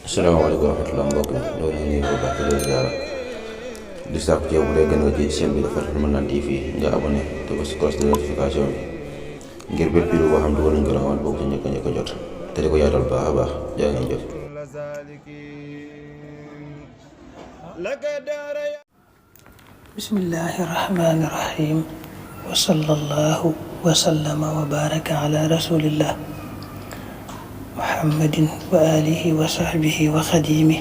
asalaamaaleykum wa rahmatulah mbokk mi loolu ñu ngi ko baax di ziara di sàkku ci yow bu dee gën nga ci chaîne bi dafa Madman TV nga abonné te ba si cloche de notification bi ngir bépp vidéo boo xam dugal nañ ko la nga bokk ci njëkk a jot te di ko yaatal baax a baax jaa ngeen jëf. bismillahi rahmaani rahim wa sallallahu wa sallama wa baraka ala rasulillah muhammadin wa alihi wa sahbihi wa xadimi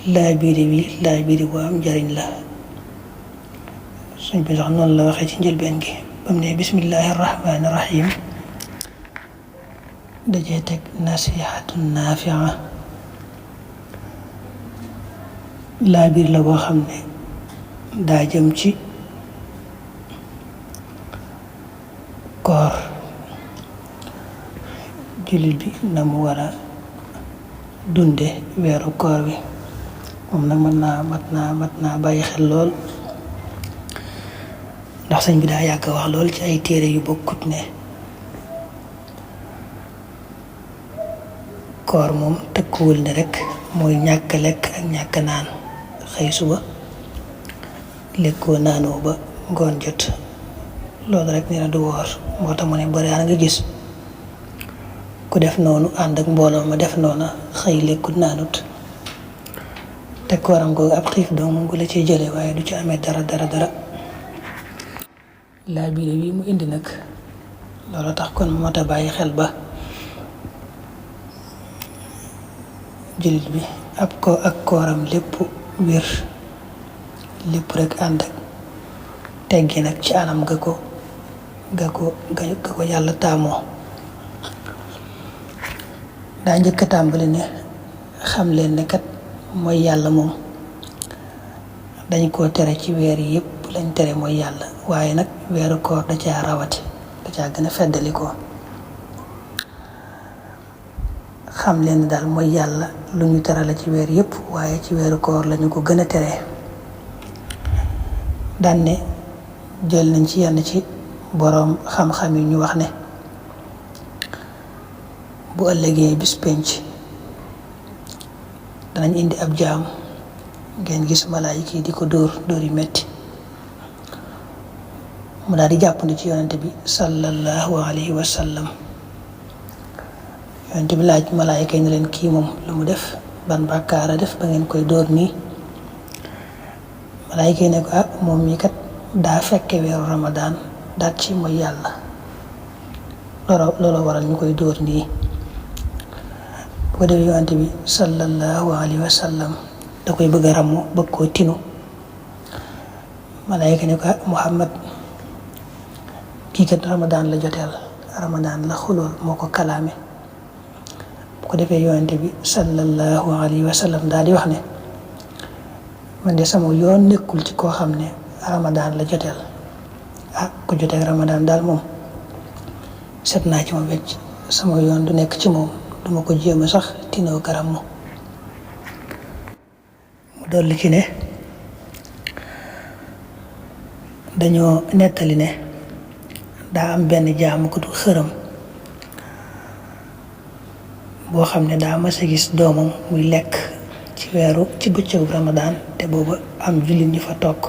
laabiri bi laabiri bu am njariñ la suñ bi sax noonu la waxee ci njëlbeen gi ba mu ne bismillahi rahmaani rahim dajee teg nasihatun nafia laabir la boo xam ne daa jëm ci koor jullit bi na mu war a dunde weeru koor wi moom nag mat naa bàyyi xel lool ndax sëñ bi daa yàgg wax lool ci ay téere yu bokkut ne koor moom tëkkuwul ne rek mooy ñàkk lekk ak ñàkk naan xëy suba lekkoo naanoo ba ngoon jot loolu rek nee na du woor moo tax mu ne bari nga gis ku def noonu ànd ak mbooloo ma def noona xëy lekkut naanut te kooram googu ab xiif dong gu la ciy jële waaye du ci amee dara laa biire wi mu indi nag loolu tax kon moo tax bàyyi xel ba jullit bi ak kooram lépp wér lépp rek ànd ak teggi nag ci anam ga ko yàlla taamoo daa njëkk a tàmbali ne xam leen ne kat mooy yàlla moom dañ koo tere ci weer yi yépp lañ tere mooy yàlla waaye nag weeru koor da caa rawati da caa gën a feddali ko xam leen daal mooy yàlla lu ñu tere la ci weer yépp waaye ci weeru koor lañu ko gën a teree daan ne jël nañ ci yenn ci boroom xam-xam yi ñu wax ne bu ëllëgee bis penc danañ indi ab jaam ngeen gis malaayika yi di ko dóor yu metti mu daal di jàppandi ci yonente bi sallallahu alayhi wa sallam yonent bi laaj malaayika yi ne leen kii moom lu mu def ban bàkkaar a def ba ngeen koy dóor nii malaayika yi ne ko moom mii kat daa fekke weeru ramadaan daat ci mooy yàlla loolu waral ñu koy dóor nii bu ko defee yonent bi sallallahu alayhi wa sallam da koy bëgg a ramu bëgg koo tinu malaayika ne ko Muhammad kii kat ramadaan la joteel ramadaan la xulool moo ko kalaame bu ko defee yonent bi sallallahu alayhi wa sallam daal di wax ne man de sama yoon nekkul ci koo xam ne ramadaan la joteel ku jotee ramadaan daal moom set naa ci ma wecc sama yoon du nekk ci moom duma ko jéem a sax tinoo garam mu dolli ci ne dañoo nettali ne daa am benn jaamu ko du xërëm boo xam ne daa mas a gis doomam muy lekk ci bëccëgu ramadaan te booba am jullit ñi fa toog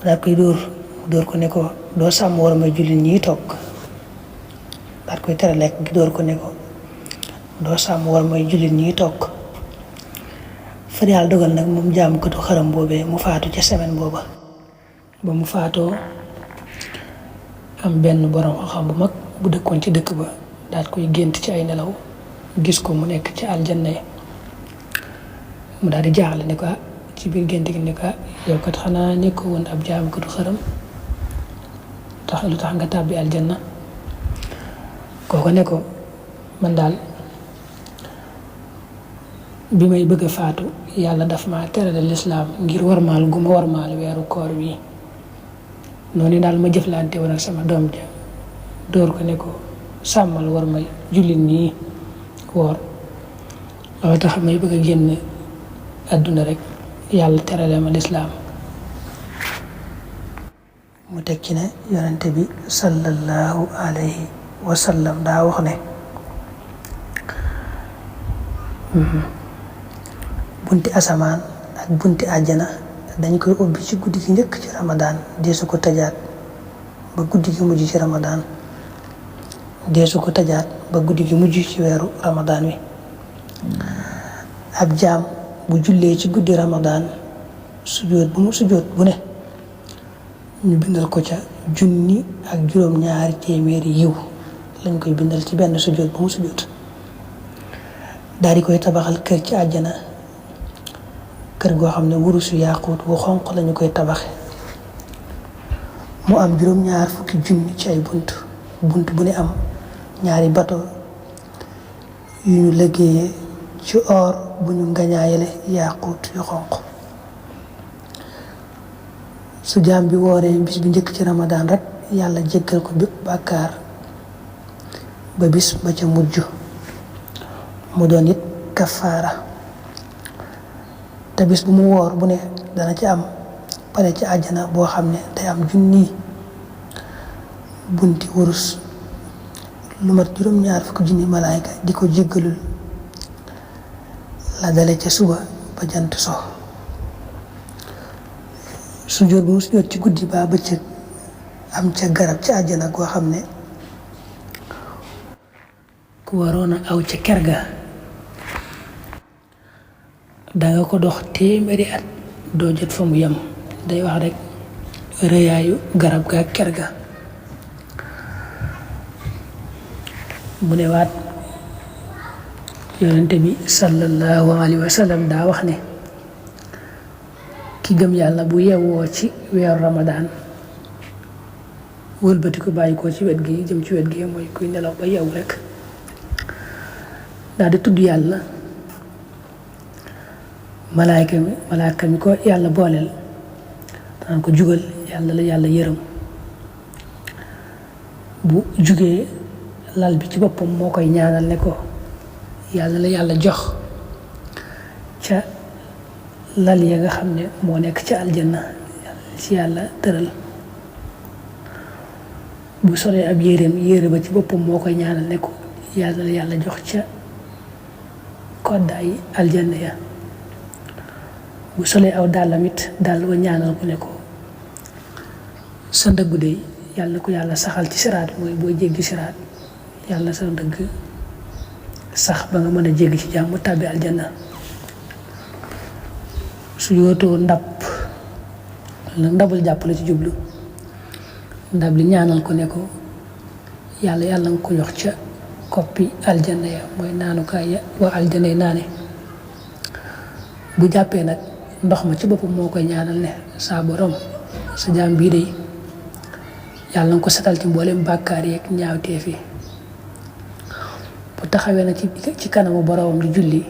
daa koy dóor ko ne ko doo sàmm war may jullit ñi toog daat koy tere lekk gi dóor ko ne ko doo sàmm war may jullit ñi toog fa yàlla dogal nag moom jaam ko du xaram boobee mu faatu ca semaine booba ba mu faatoo am benn borom xam bu mag bu dëkkoon ci dëkk ba daat koy gént ci ay nelaw gis ko mu nekk ci aljanna yi mu daal di jaaxle ne ko ci biir gént gi ne ko yow kat xanaa nekkoo woon ab jaam ko du xaram lu tax nga tàbbi aljanna kooku ne ko man daal bi may bëgg a faatu yàlla daf ma terale lislaam ngir warmaal gu ma warmaal weeru koor wi noonu daal ma jëflante woon ak sama doom ja dóor ko ne ko sàmmal war ma jullit nii woor loolu tax may bëgg a génn àdduna rek yàlla terale ma lislaam mu teg ci ne yonente bi sallallahu alayhi wa sallam daa wax ne bunti asamaan ak bunti àjjana dañ koy ubbi ci guddi gi njëkk ci ramadaan deesu ko tëjaat ba guddi gi mujj ci ramadaan deesu ko tëjaat ba guddi gi mujj ci weeru ramadaan wi. ab jaam bu jullee ci guddi ramadaan sujjóot bu mu sujjóot bu ne ñu bindal ko ca 1,2 téeméeri yiw lañ koy bindal ci benn sujjóot bu mu sujjóot. daal di koy tabaxal kër ci àjjana, kër goo xam ne wurusu yaaquut bu xonq lañu koy tabaxe. mu am 20,000 ci ay bunt bu ne am 2 bato yu ñu liggéeyee ci or bu ñu ngañaayale yaaquut yu xonq. su jaam bi wooree bis bi njëkk ci ramadaan rek yàlla jéggal ko bépp bàkkaar ba bis ba ca mujj mu doon it kafaara. te bis bu mu woor bu ne dana ci am pare ci àjjana boo xam ne day am 1,000 bunti wurus, lu mat 20,000 malaayka di ko jéggalul la dale ca suba ba jant so. sujjóot bu mu sujjóot ci guddi ba bëccëg am ca garab ci àjjana goo xam ne ku waroon a aw ca ker ga danga ko dox téeméeri at doo jot fa mu yem. day wax rek rëyaayu garab ga ak ker ga. mu ne waat yonente bi sallallahu alayhi wa sallam daa wax ne ki gëm yàlla bu yewwoo ci weeru ramadaan wëlbati ko bàyyi ko ci wet gi jëm ci wet gi mooy kuy nelaw ba yeewu rek daal di tudd yàlla, malaaka mi ko yàlla booleel daan ko jugal yàlla la yàlla yërëm. bu jugee lal bi ci boppam moo koy ñaanal ne ko yàlla la yàlla jox ca lal ya nga xam ne moo nekk ca aljanna ci yàlla tëral. bu solee ab yére ba ci boppam moo koy ñaanal ne ko yàlla la yàlla jox ca koddaay aljanna ya. bu solee aw dàllam it dàll wa ñaanal ko ne ko sa ndëggu de yàlla ko yàlla saxal ci siraat, mooy boo jéggi siraat yàlla sa ndëgg sax ba nga mën a jéggi ci jàmm tàbbi aljanna. su yootoo ndabul jàpp la ci jublu, ndab li ñaanal ko ne ko yàlla nga ko jox ca koppi aljanna ya, mooy naanukaay ya waa aljanna yi naane. bu jàppee nag ndox ma ci boppam moo koy ñaanal ne saa borom sa jaam bii de yàlla nga ko setal ci mboolem bàkkaar yeeg ñaawteef yi. bu taxawee nag ci kanamu boromam di julli,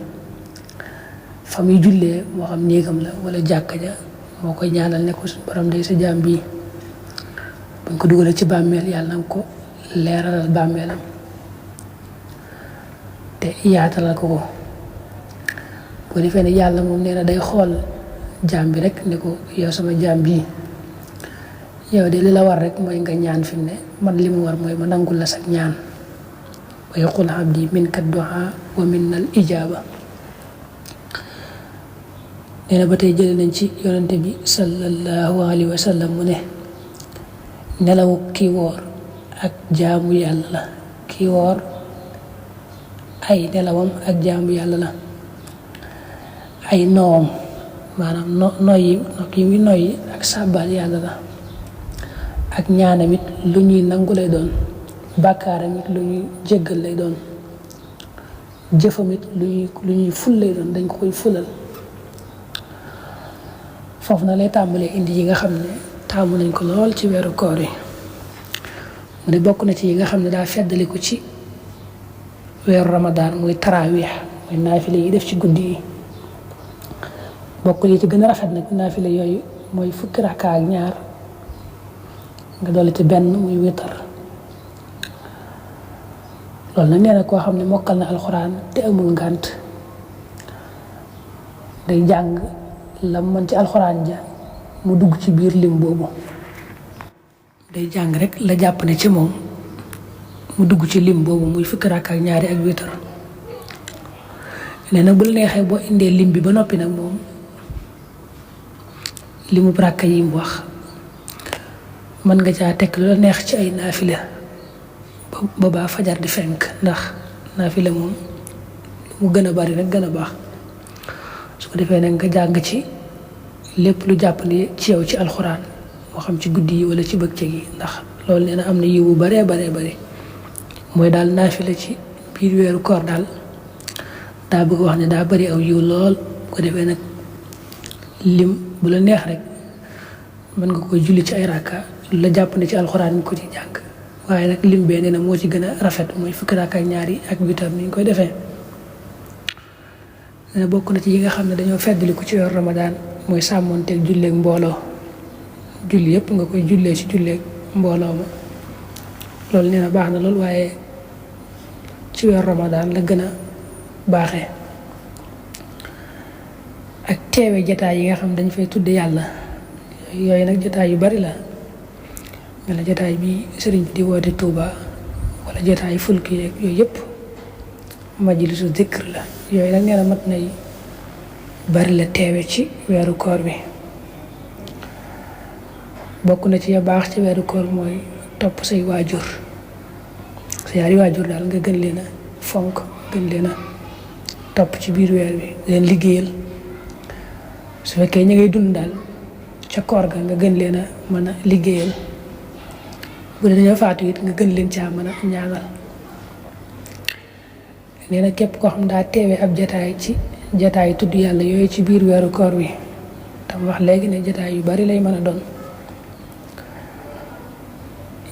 fa muy jullee moo xam néegam la wala jàkka ja, moo koy ñaanal ne ko borom day sa jaam bii buñ ko dugalee ci bàmmeel yàlla nga ko leeralal bàmmeelam te yaatalal ko. boo defee ne yàlla moom nee na day xool jaam bi rek ne ko yow sama jaam bii yow de li la war rek mooy nga ñaan fi mu ne man li mu war mooy ma nangul la sag ñaan. wa yaqul abdi minka du'a wa minna al ijaaba. nee na ba tey jëlee nañ ci yonente bi sallallahu alayhi wa sallam mu ne nelawu kii woor ak jaamu yàlla la. kii woor ay nelawam ak jaamu yàlla la. ay noom maanaam noyyi ak sàbbaal yàlla la. ak ñaanam it lu ñuy nangu lay doon. bàkkaaram it lu ñuy jéggal lay doon. jëfam it lu ñuy ful lay doon, dañ ko koy fulal. foofu na lay tàmbalee indi yi nga xam ne taamu nañ ko lool ci weeru koor yi. mu ne bokk na ci yi nga xam ne daa feddaliku ci weeru ramadaan muy taraawiix, muy naafile yi def ci guddi yi. bokk yi ci gën a rafet nag naafile yooyu mooy 10 rakka ak 2 nga dolli ci benn muy witar. loolu nag nee na koo xam ne mokkal na alxuraan te amul ngànt day jàng la mën ci alxuraan ja mu dugg ci biir lim boobu. day jàng rek la jàpp ne ci moom mu dugg ci lim boobu muy 10 rakka ak 2 ak witar. nee na bu la neexee boo indee lim bi ba noppi nag moom limu rakka yi mu wax mën nga caa teg lu la neex ci ay naafila ba baa fajar di fenk ndax naafila moom lu mu gën a bari rek gën a baax su ko defee nag nga jàng ci lépp lu jàppandi ci yow ci alxuraan moo xam ci guddi yi wala ci bëccëg yi ndax loolu nee na am na yiw bu baree bari mooy daal naafila ci biir weeru koor daal daa bëgg wax ne daa bari aw yiw lool bu ko defee nag lim bu la neex rek mën nga koy julli ci ay rakka lu la jàpp ne ci alxuraan mi ko ci jàng waaye nag lim bee nee na moo ci gën a rafet mooy fukki rakka ak ñaar yi ak witar ni ñu koy defee. nee na bokk na ci yi nga xam ne dañoo feddaliku ci weeru ramadaan mooy sàmmoonteeg julleeg mbooloo julli yëpp nga koy jullee ci julleeg mbooloo ma loolu nee na baax na lool waaye ci weeru ramadaan la gën a baaxee. ak teewe jataay yi nga xam dañ fay tudde yàlla yooyu nag jataay yu bari la mel na jataay bi sëriñ bi di woote Tuuba wala jataay fulki yeeg yooyu yëpp majlisu zikr la yooyu nag nee na mat nay bari la teewe ci weeru koor bi. bokk na ci ya baax ci weeru koor mooy topp say waajur sa yaari waajur daal nga gën leen a fonk gën leen a topp ci biir weer bi leen liggéeyal su fekkee ñu ngay dund daal ca koor ga nga gën leen a mën a liggéeyal bu dee dañoo faatu it nga gën leen caa mën a ñaanal. nee na képp koo xam daa teewee ab jataay ci jataay tudd yàlla yooyu ci biir weeru koor wi tam wax léegi ne jataay yu bari lay mën a doon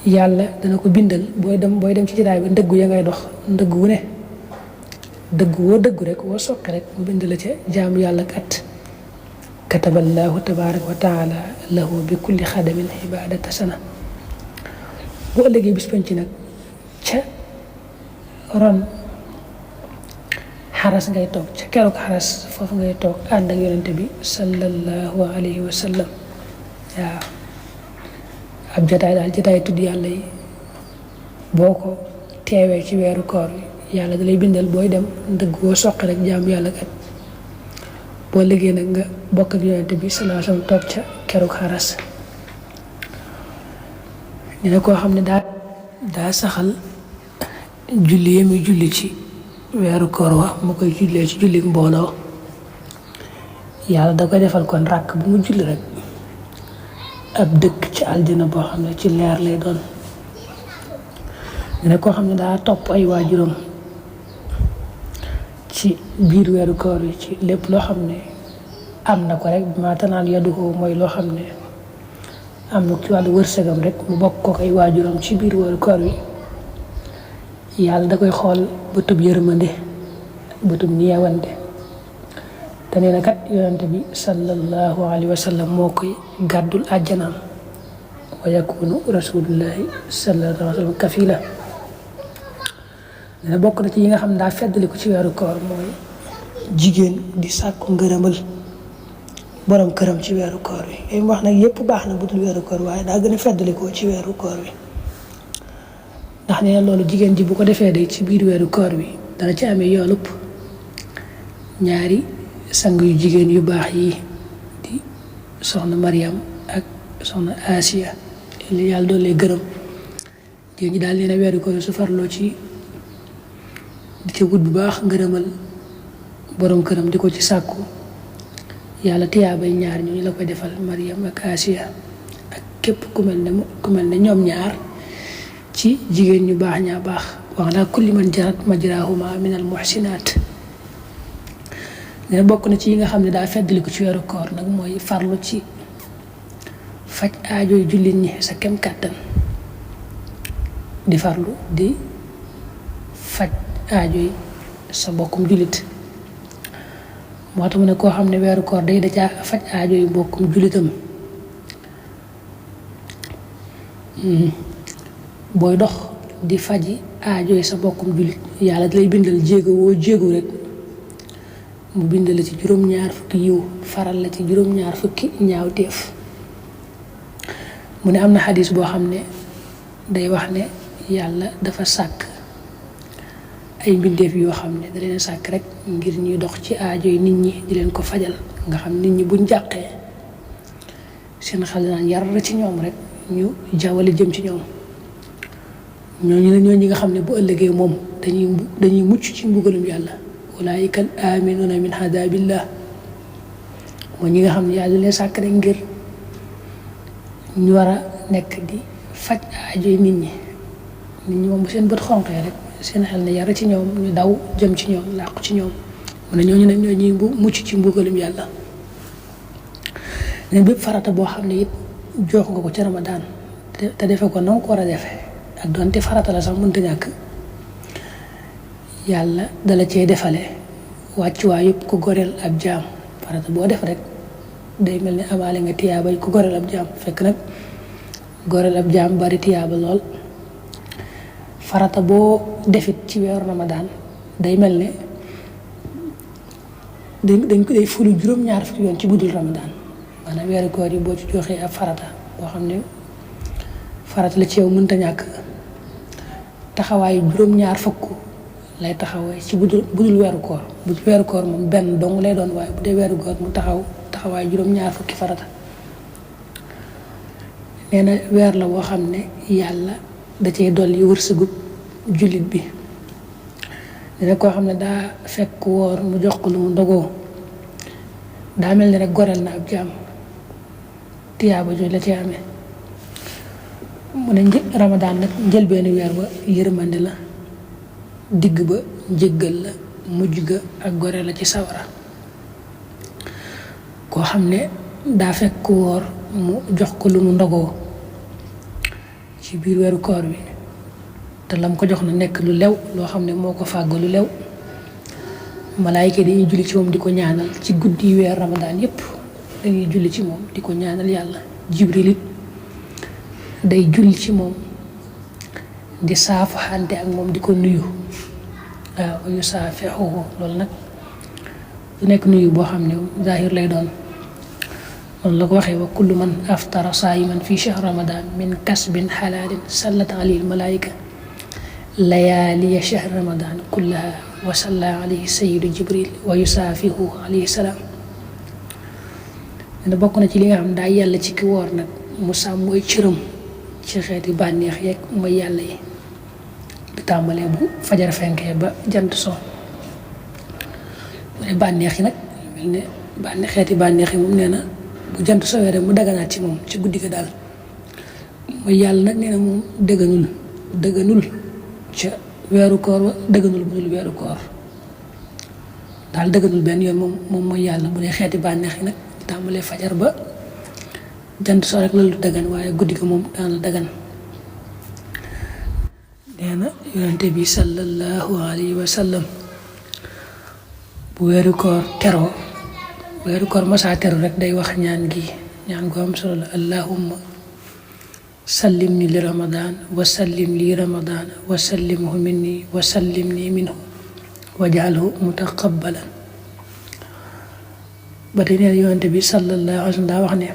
yàlla dana ko bindal booy dem ci jataay bi ndëggu ya ngay dox ndëggu wu ne dëgg woo dëggu rek woo soqi rek mu bind la ca jaamu yàlla kat kataballaahu tabaaraka wa taala lahu bi kulli xadamin ibaadata sana. bu ëllëgee bis penc nag ca ron xaras ngay toog ca keroog xaras foofu ngay toog ànd ak yonente bi sallallahu alayhi wa sallam. waaw ab jataay daal jataay tudd yàlla yi boo ko teewee ci weeru koor yi yàlla da lay bindal booy dem ndëgg woo soqi rek jaamu yàlla kat boo liggéey nag nga bokk ak yonente bi sallallahu alayhi wa sallam toog ca keroog xaras. dina koo xam ne daa saxal julli yi muy julli ci weeru koor wa mu koy jullee ci julli mbooloo yàlla da koy defal kon ràkk bu mu julli rek ab dëkk ci aljana boo xam ne ci leer lay doon. dina koo xam ne daa topp ay waajuram ci biir weeru koor yi ci lépp loo xam ne am na ko rek maatanaan yadu ko mooy loo xam ne am na ci wàllu wërsëgam rek mu bokk ko ay waajuram ci biir weeru koor wi yàlla da koy xool bëtub yërmande bëtub ñeewante te nee na kat yonente bi sallallahu alayhi wa sallam moo koy gàddul àjjanaam wa yakunu rasulullahi sallallahu alayhi wa sallam kafila. nee na bokk na ci yi nga xam ne daa feddali ko ci weeru koor mooy jigéen di sàkku ngërëmal borom këram ci weeru koor wi yooyu mu wax nag yépp baax na budul weeru koor waaye daa gën a feddalikoo ci weeru koor wi ndax nee na loolu jigéen ji bu ko defee day ci biir weeru koor wi dana ci amee yoolub ñaari sang yu jigéen yu baax yi di soxna Mariam ak soxna Asiya li yàlla doon lay gërëm jigéen ñi daal nee na weeru koor su farloo ci di ca wut bu baax ngërëmal borom këram di ko ci sàkku yàlla tiyaabay ñaar ñu la koy defal Mariam ak Asiya ak képp ku mel ne ñoom ñaar ci jigéen ñu baax ñaa baax wax naa kulli man jarat majrahuma min al muhsinaat. ne bokk na ci yi nga xam ne daa feddali ko ci weeru koor nag mooy farlu ci faj aajooy jullit ñi sa kem kàttan di farlu di faj aajooy sa bokkum jullit moo tax mu ne koo xam ne weeru koor day da caa faj aajo yu bokkum jullitam booy dox di faji aajo yi sa bokkum jullit yàlla da lay bindal jéego woo jéego rek mu bindal la ci juróom-ñaar fukki yiw faral la ci juróom-ñaar fukki ñaawteef. mu ne am na xadis boo xam ne day wax ne yàlla dafa sàkk ay mbindeef yoo xam ne da leen sàkk rek ngir ñuy dox ci aajo yi nit ñi di leen ko fajal, nga xam nit ñi buñ jàqee seen xel naan yar ci ñoom rek ñu jawale jëm ci ñoom. ñooñu la ñi nga xam ne bu ëllëgee moom dañuy mucc ci mbugalum yàlla. ulaa'ika al-aaminuuna min adaabillah, mooy ñi nga xam ne yàlla leen sàkk rek ngir ñu war a nekk di faj aajo yi nit ñi moom bu seen bët xonqee rek seen xel ne yar ci ñoom ñu daw jëm ci ñoom làqu ci ñoom. mu ne ñooñu nag ñoo ñuy mucc ci mbugalum yàlla. ne bépp farata boo xam ne it jox nga ko ci Ramadan te defe ko na nga ko war a defee ak doonte farata la sax mënta ñàkk, yàlla dala cee defale wàccuwaay yëpp ko goreel ab jaam. farata boo def rek day mel ni amaale nga tiyaabay ku goreel ab jaam, fekk nag goreel ab jaam bari tiyaaba lool. farata boo defit ci weeru Ramadan day mel ne dañ ko day fulu juróom-ñaar fukki yoon ci budul Ramadan. maanaam weeru koor yi boo ci joxee ab farata boo xam ne farata la ci yow mënta ñàkk, taxawaayu juróom-ñaar fukk lay taxawee ci budul weeru koor. bu weeru koor moom benn dong lay doon, waaye bu dee weeru koor mu taxawaayu juróom-ñaar fukki farata. nee na weer la boo xam ne yàlla da cee dolli wërsëgu jullit bi. dina koo xam ne daa fekk woor mu jox ko lu mu ndogoo, daa mel ni rek goreel na ab jaam, tiyaaba jooju la ci amee. mu ne Ramadan nag njëlbeenu weer ba yërmande la, digg ba njëggal la, mujj ga ak gore la ci sawara. koo xam ne daa fekk woor mu jox ko lu mu ndogoo ci biir weeru koor bi, te lam ko jox na nekk lu lew loo xam ne moo ko fàgg lu lew. malaayika dañuy julli ci moom di ko ñaanal ci guddi weer Ramadan yépp dañuy julli ci moom di ko ñaanal yàlla. Jibril it day julli ci moom di saafu xante ak moom di ko nuyu. waaw yu saafixuhu loolu nag du nekk nuyu boo xam ne zahir lay doon. loolu la ko waxee wa kullu man aftara saayiman fi shahr Ramadan min kasbin xalaalin sallat alayhi malaayika layaaliya shahr Ramadan kullaha wa salla alayhi sayyidu Jibril wa yusaafihu alayhi salaam. dina bokk na ci li nga xam daa yàlla ci ki woor nag mu sàmm mooy cëram ci xeeti bànneex yeeg mooy yàlla yi di tàmbalee bu fajar fenkee ba jant so. mu ne bànneex yi nag mel ne xeeti bànneex yi moom nee na bu jant sowee rek mu daganaat ci moom ci guddi ga daal. mooy yàlla nag nee na moom dëgganul ca weeru koor wa dëgganul bu dul weeru koor daal dëgganul benn yoon moom mooy yàlla. bu dee xeeti bànneex yi nag tàmbalee fajar ba jant so rek la lu dagan, waaye guddi ga moom daan la dagan. nee na yonente bi sallallahu alayhi wa sallam bu weeru koor teroo, weeru koor masaa teru rek day wax ñaan gu am solo la. allahumma sallim ni li Ramadan wa sallim li Ramadan wa sallimhu minni wa sallimni minhu waj'alhu mutaqabbalan. ba tey nee yonente bi sallallahu alayhi wa sallam daa wax ne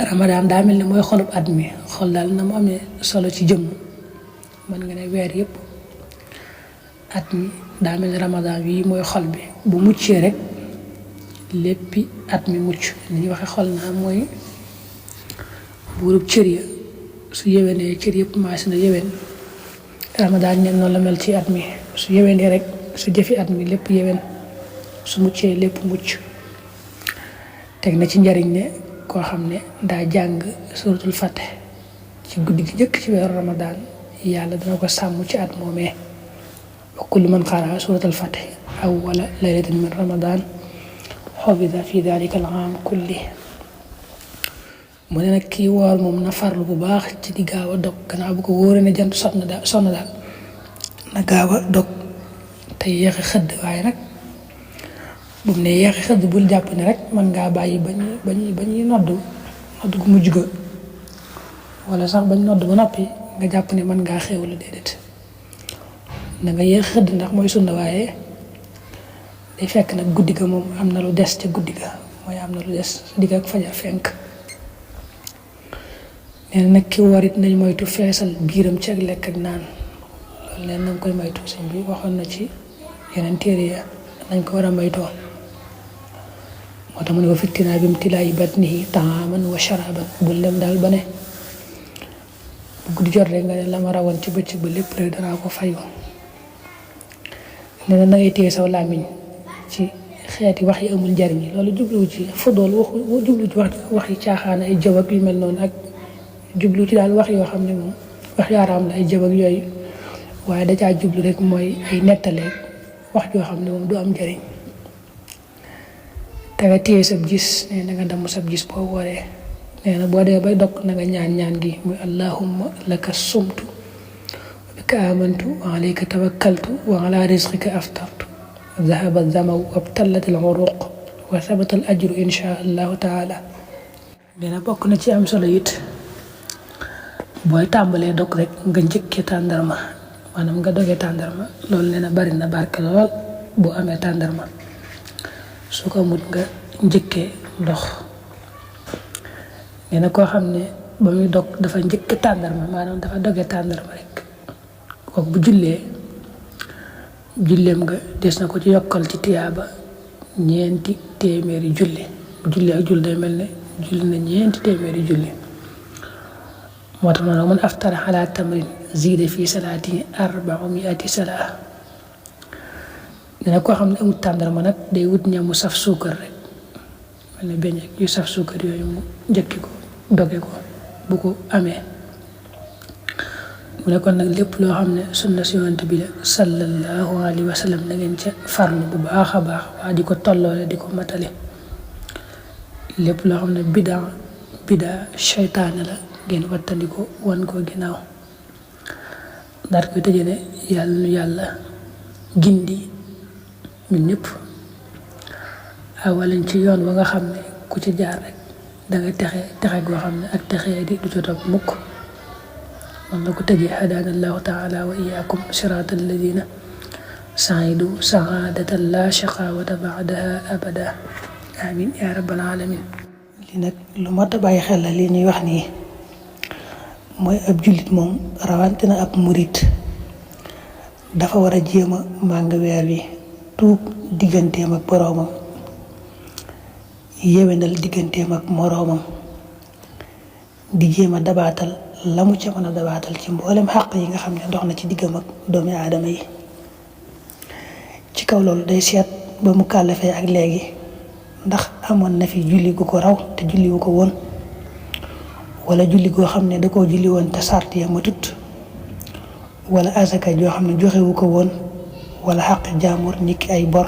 Ramadan daa mel ni mooy xolub at mi. xol daal na mu amee solo ci jëmm, mën nga ne weer yëpp at mi daa mel ni Ramadan bii mooy xol bi. bu muccee rek léppi at mi mucc. li ñuy waxe xol naa mooy buurub cër ya, su yéwénee cër yëpp maas na yéwén. Ramadan ñen noonu la mel ci at mi, su yéwénee rek su jëfi at mi lépp yéwén, su muccee lépp mucc. teg na ci njariñ ne koo xam ne daa jàng suratul Fatih ci guddi gi njëkk ci weeru Ramadan, yàlla dana ko sàmm ci at moomee. wa kullu man qaraa suratul Fatih awwala laylatin min Ramadan xufida fi dalika al-aam kulli. mu ne nag kii woor moom na farlu bu baax ci di gaaw a dog, gannaaw bu ko wóoree ne jant sonn daal na gaaw a dog te yéex a xëdd. waaye nag bu mu ne yéex a xëdd bul jàpp ne rek mën ngaa bàyyi ba ñuy nodd gu mujj ga, wala sax bañ nodd ba noppi nga jàpp ne mën ngaa xéewlu. déedéet, da nga yéex a xëdd ndax mooy sunna, waaye day fekk nag guddi ga moom am na lu des ca guddi ga, mooy am na lu des sa digg ak fajar fenk. nee na nag ki woor it nañ moytu feesal biiram ci ak lekk ak naan. loolu leen nañ koy maytu. Sëñ bi waxoon na ci yeneen téere ya nañ ko war a maytoo. moo tax mu ne ko fittinaa bi imtilaa'i batnihi taaman wa sharaban bul dem daal ba ne bu guddi jot rek nga ne la ma rawoon ci bëccëg ba lépp rek danaa ko fayu. nee na ngay téye saw làmmiñ ci xeeti wax yi amul njariñ loolu jubluwu ci fudool jublu ci wax yi caaxaan ay jëw ak yu mel noonu ak jublu ci daal wax yoo xam ne moom wax yaaraam la ay jëw ak yooyu waaye da caa jublu rek mooy ay nettaleeg wax joo xam ne moom du am njariñ. te nga téye sab gis nee na nga damm sab gis boo wooree nee na boo dee bay dog na nga ñaan gi muy allahumma laka sumtu wa bika amantu wa alayka tawakkaltu wa ala rizqika aftartu dhahaba dhamaw wa btallat al uruq wa thabata al ajru insha allahu taala. nee na bokk na ci am solo it booy tàmbalee dog rek nga njëkkee tàndarma maanaam nga dogee tàndarma loolu nee na bari na barke lool boo amee tàndarma. su ko mut nga njëkkee ndox. nee na koo xam ne ba muy dog dafa njëkk tàndarma maanaam dafa doge tàndarma rek kooku bu julleem nga des na ko ci yokkal ci tiyaaba 4 téeméeri julli bu jullee ak julli day mel ne julli na 4 téeméeri julli. moo tax noonu man aftara ala tamrin ziida fi salaati 400 salaa. dina koo xam ne amul tàndarma nag day wut ñamu saf suukar rek mel ne beñ yu saf suukar yooyu mu njëkki ko doge ko bu ko amee. mu ne kon nag lépp loo xam ne sunna si yonent bi la sallallahu alayhi wa sallam na ngeen ca farlu bu baax a baax waa di ko tolloole di ko matale. lépp loo xam ne bidaa seytaane la ngeen wattandi ko wan ko ginnaaw. daal koy tëjee ne yàlla nu yàlla gindi ñun ñëpp awalañ ci yoon wa nga xam ne ku ci jaar rek danga texe goo xam ne ak texee di du ca topp mukk. man la ko tëjee hadaana allahu taala wa iyaakum siraata alladina saidu saadatan la shaqawata baadaha abada amin ya rabbal alamin. li nag lu mat a bàyyi xel la li ñuy wax nii mooy ab jullit moom rawante na ab murit dafa war a jéem a màng weer wi tuub digganteem ak boroomam yéwénal digganteem ak moroomam di jéem a dabaatal la mu ca mën a dabaatal ci mboolem xàq yi nga xam ne dox na ci diggam ak doomi aadama yi. ci kaw loolu day seet ba mu kàllafee ak léegi ndax amoon na fi julli gu ko raw te julli wu ko woon wala julli goo xam ne da koo julli woon te sart ya matut wala asaka joo xam ne joxewu ko woon wala xaq jaamur niki ay bor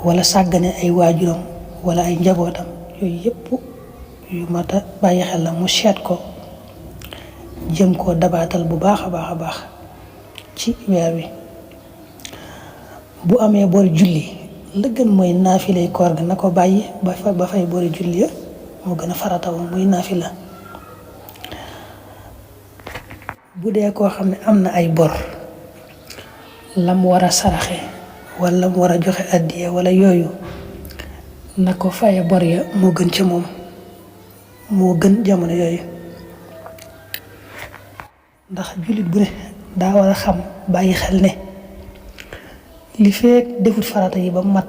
wala sàggane ay waajuram wala ay njabootam yooyu yëpp yu mat a bàyyi xel la mu seet ko jëm koo dabaatal bu baax a baax ci weer wi. bu amee bor julli la gën mooy naafilay koor ga na ko bàyyi ba fay bori julli ya moo gën a farataw muy naafila. bu dee koo xam ne am na ay bor lam war a saraxe wala lam war a joxe addiya wala yooyu na ko faye bor ya moo gën ca moom moo gën jamono yooyu. ndax jullit bu ne daa war a xam bàyyi xel ne li fekk defut farata yi ba mat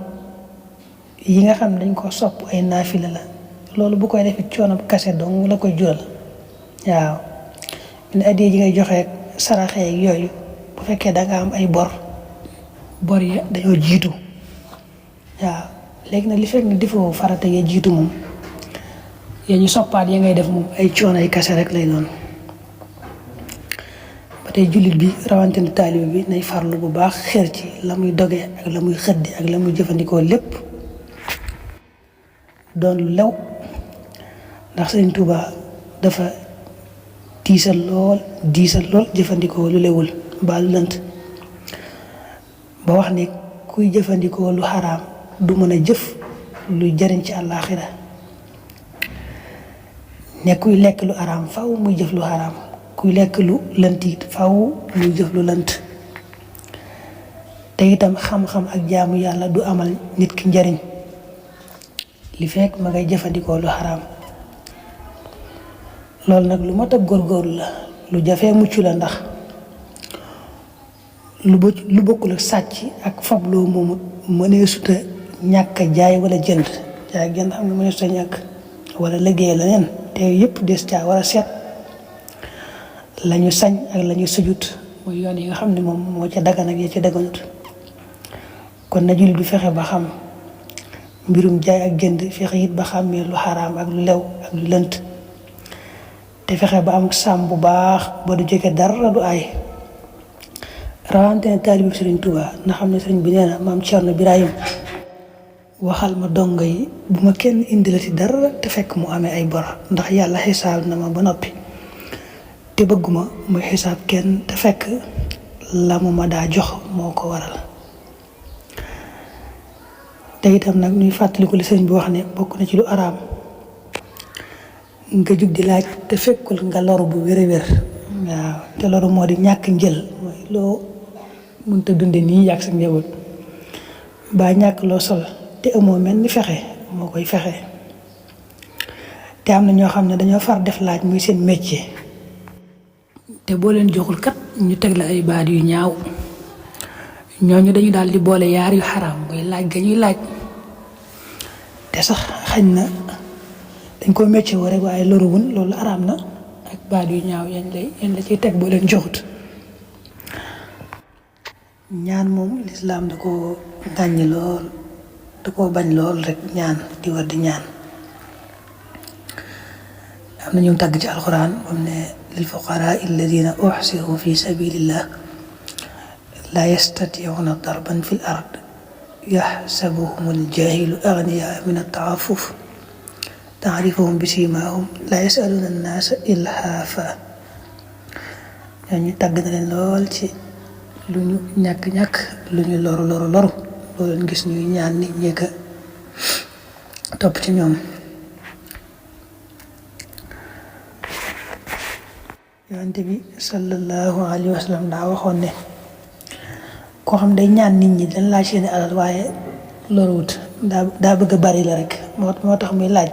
yi nga xam ne dañ ko sopp ay naafila la loolu bu koy defit coono kase dong la koy jural. waaw ne addiya ji ngay joxe saraxe yooyu bu fekkee danga am ay bor ya dañoo jiitu. waaw léegi nag li fekk ne defoo farata ya jiitu moom ya ñu soppaat ya ngay def moom ay coono ay kase rek lay doon. ba tey jullit bi rawante na taalibe bi nay farlu bu baax xër ci la muy doge ak la muy xëddi ak la muy jëfandikoo lépp doon lu lew ndax Sëriñ Tuubaa dafa diisal lool jëfandikoo lu lewul mbaa lu lënt ba wax ne kuy jëfandikoo lu xaraam du mën a jëf luy jariñ ci àllaaxira ne kuy lekk lu xaraam faw muy jëf lu xaraam kuy lekk lu lënt it faw muy jëf lu lënt te itam xam-xam ak jaamu yàlla du amal nit ki njariñ li fekk ma ngay jëfandikoo lu xaraam. loolu nag lu mat a góorgóorlu la lu jafee mucc la ndax lu bokkul ak sàcc ak fabloo moomu mënee suta ñàkk jaay wala jënd jaay jënd xam nga mënee suta ñàkk wala liggéey leneen te yëpp des caa war a seet lañu sañ ak lañu sujut mooy yoon yi nga xam ne moom moo ca dagan ak ya ca daganut kon na jullit du fexe ba xam mbirum jaay ak jënd fexe it ba xàmmee lu xaraam ak lu lew ak lu lënt te fexe ba am sàmm bu baax ba du jóge dara du aay rawante ne taalibu Sëriñ Tuubaa na xam ne sëriñ bi nee na maam Cerno Birahim waxal ma dongo yi bu ma kenn indilati dara te fekk mu amee ay bor ndax yàlla xisaab na ma ba noppi te bëgguma muy xisaab kenn te fekk la mu ma daa jox moo ko waral te itam nag ñuy fàttaliku li sëriñ bi wax ne bokk na ci lu araam nga jug di laaj te fekkul nga loru bu wér-wér waaw te loru moo di ñàkk njël mooy loo mënta dunde nii yàgg sa njaboot ba ñàkk loo sol te amoo mel ni fexe moo koy fexe te am na ñoo xam ne dañoo far def laaj muy seen métier te boo leen joxul kat ñu teg la ay baat yu ñaaw ñooñu dañu daal di boole yaar yu xaraam muy laaj ga ñuy laaj te sax xañ na dañ ko métier woo rek waaye loruwun loolu araam na ak baat yu ñaaw yañ la ciy teg boo leen joxut ñaan moom lislaam da ko gàññ lool da koo bañ lool rek ñaan di war di ñaan am na ñu tàgg ci alxuraan am ne lil fuqaraa alladina uxsiru fi sabilillah la yastatiuna darban fi l ard yaxsabuhum aljahilu agniyaa min altaafuf taarifuhum bi siimaahum la yasaluna annaasa ilhaafa ñooñu tàgg na leen lool ci lu ñu ñàkk-ñàkk lu ñu loru loolu leen gis ñuy ñaan nit ñi ka topp ci ñoom yonent bi sallallahu alayhi wa sallam daa waxoon ne koo xam day ñaan nit ñi dañ laaj seeni alal waaye loruwut daa bëgg a bari la rek moo tax muy laaj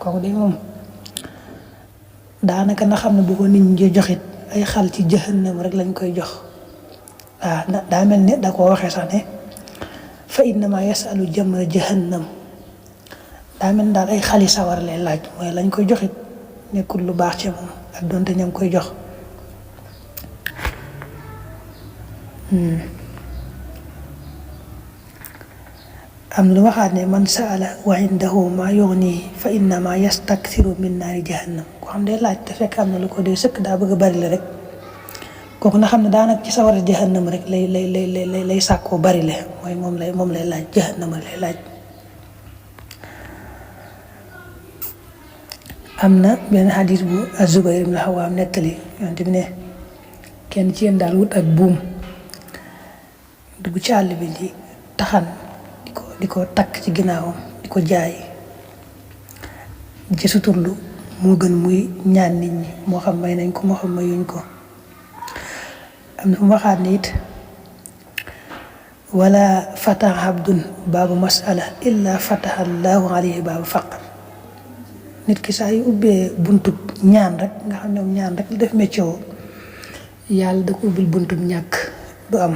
kooku de moom daanaka na xam ne bu ko nit ñi joxit ay xal ci jahannam rek lañ koy jox waaw daa mel ne da koo waxee sax ne fa innama yasalu jamra jahannam daa mel ne daal ay xali sawar lay laaj mooy lañ koy joxit nekkul lu baax ci moom ak donte ñam koy jox am lu waxaat ne man saala wa indahu ma yughni fa innama yastakthiru min naari jahannam ko xam ne laaj te fekk am na lu ko dee sëkk daa bëgg a bari la rek kooku na xam ne daanaka ci sawara jahannam rek lay sàkkoo bari le mooy moom lay laaj jahannam lay laaj am na benn xadis bu Zubayr ibn Awaam nettali yonent bi ne kenn ci yéen daal wut ak buum dugg ci àll bi di taxan di ko takk ci ginnaawam di ko jaay ci suturlu moo gën muy ñaan nit ñi moo xam may nañ ko moo xam mayuñ ko am na mu waxaat ne it wala fataha abdun baabu masala illa fataha allahu alayhi baabu faqr nit ki saa yu ubbee buntub ñaan rek nga xam ne ñaan rek la def métier yàlla da ko ubbil buntub ñàkk du am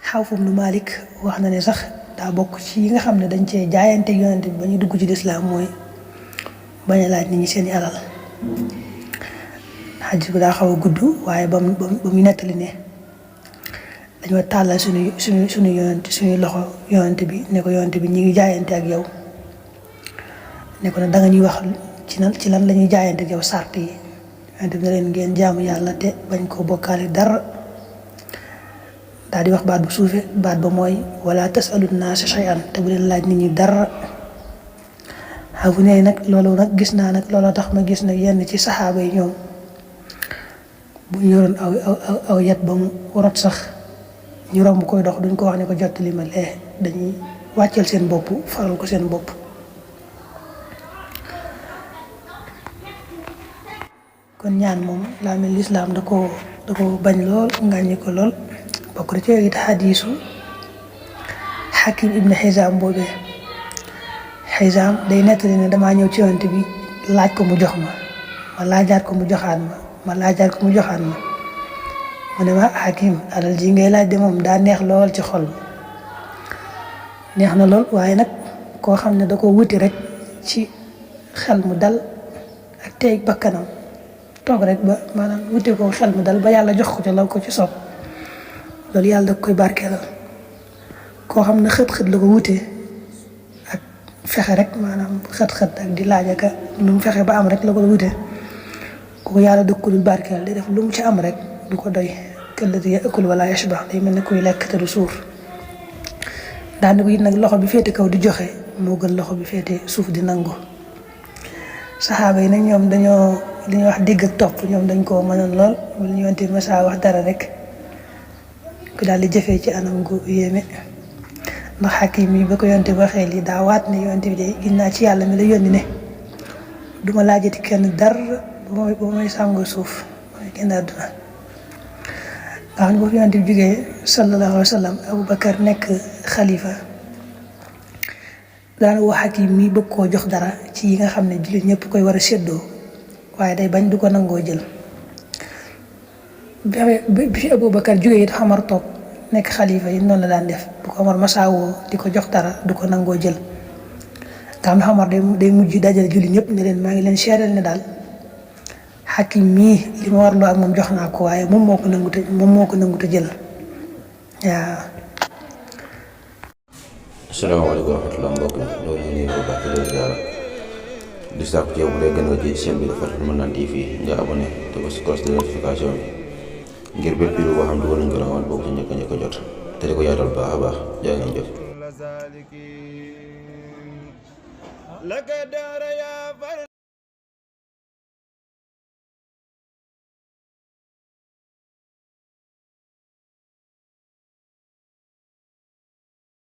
Xawf ibnu Malik wax na ne sax daa bokk ci yi nga xam ne dañ cee jaayante yonent bi ba ñu dugg ci lislaam mooy bañ a laaj nit ñi seeni alal xadis bi daa xaw a gudd waaye ba mu nettali ne dañoo tàllal suñu yonent suñuy loxo yonent bi ne ko yonent bi ñu ngi jaayante ak yow ne ko nag danga ñuy wax ci lan la ñuy jaayante ak yow sart yi yonent bi ne leen ngeen jaamu yàlla te bañ koo bokkaale dara daal di wax baat bu suufe baat ba mooy wala tasalu naasa shay'an te bu leen laaj nit ñi dara xaw ne nag loolu nag gis naa nag looloo tax ma gis nag yenn ci saxaaba yi ñoom bu ñu yoroon aw yat ba mu rot sax ñu romb koy dox duñ ko wax ne ko jottali ma lee dañuy wàcceel seen bopp faral ko seen bopp kon ñaan moom laa mel lislaam da ko bañ lool ngàññi ko lool bokk na ci it xadiisu Hakim ibn Xizaam boobee Xizaam day nettali ne damaa ñëw ci yonent bi laaj ko mu jox ma ma laajaat ko mu joxaat ma laajaat ko mu joxaat ma mu ne ma Hakim alal ji ngay laaj de moom daa neex lool ci xol neex na lool waaye nag koo xam ne da ko wuti rek ci xel mu dal ak tey bakkanam toog rek ba maanaam wuti ko xel mu dal ba yàlla jox ko ci la ko ci soob loolu yàlla da koy barkeelal koo xam ne xët-xët la ko wutee ak fexe rek maanaam xët-xët ak di laaj ak lu mu fexe ba am rek la ko wutee kooku yàlla da ko dul barkeel di def lu mu ci am rek du ko doy këllati ya'kul wala yashba day mel ne kuy lekk te du suur daane ko it nag loxo bi féete kaw di joxe moo gën loxo bi féete suuf di nangu saxaaba yi nag ñoom dañoo li ñuy wax dégg ak topp ñoom dañ koo mënoon lool wala ñu yonte masa wax dara rek ku daal di jëfee ci anam gu yéeme ndax Hakim yi ba ko yonte waxee lii daa waat ne yonte bi de gis naa ci yàlla mi la yónni ne duma laajati kenn dara ba may sàngoo suuf mooy génn àdduna nga xam ne boo fi yonte bi jógee sallallahu alayhi wa sallam Aboubacar nekk xalifa daana wax Hakim mi bëgg koo jox dara ci yi nga xam ne jullit ñëpp koy war a séddoo waaye day bañ du ko nangoo jël bi fi Aboubacar jógee it Omar toog nekk xalifa yi noonu la daan def bu ko Omar masaawoo di ko jox dara du ko nangoo jël nga xam ne Omar day mujj dajale jullit ñëpp ne leen maa ngi leen seedal ne daal Hakim mii li ma warloo ak moom jox naa ko waaye moom moo ko nangu te jël waaw. asalaamaaleykum wa rahmatulah mbokk mi loolu ñu ngi ko baax di leen ziara di sàkku ci yow bu dee gën nga ci chaîne bi Fathul Mannan TV nga abonné te ba si cloche de notification bi ngir bépp vidéo boo xam ne dugal nañ ko rawal boobu ci njëkk a jot te di ko yaatal baax a baax jaa ngeen jëf.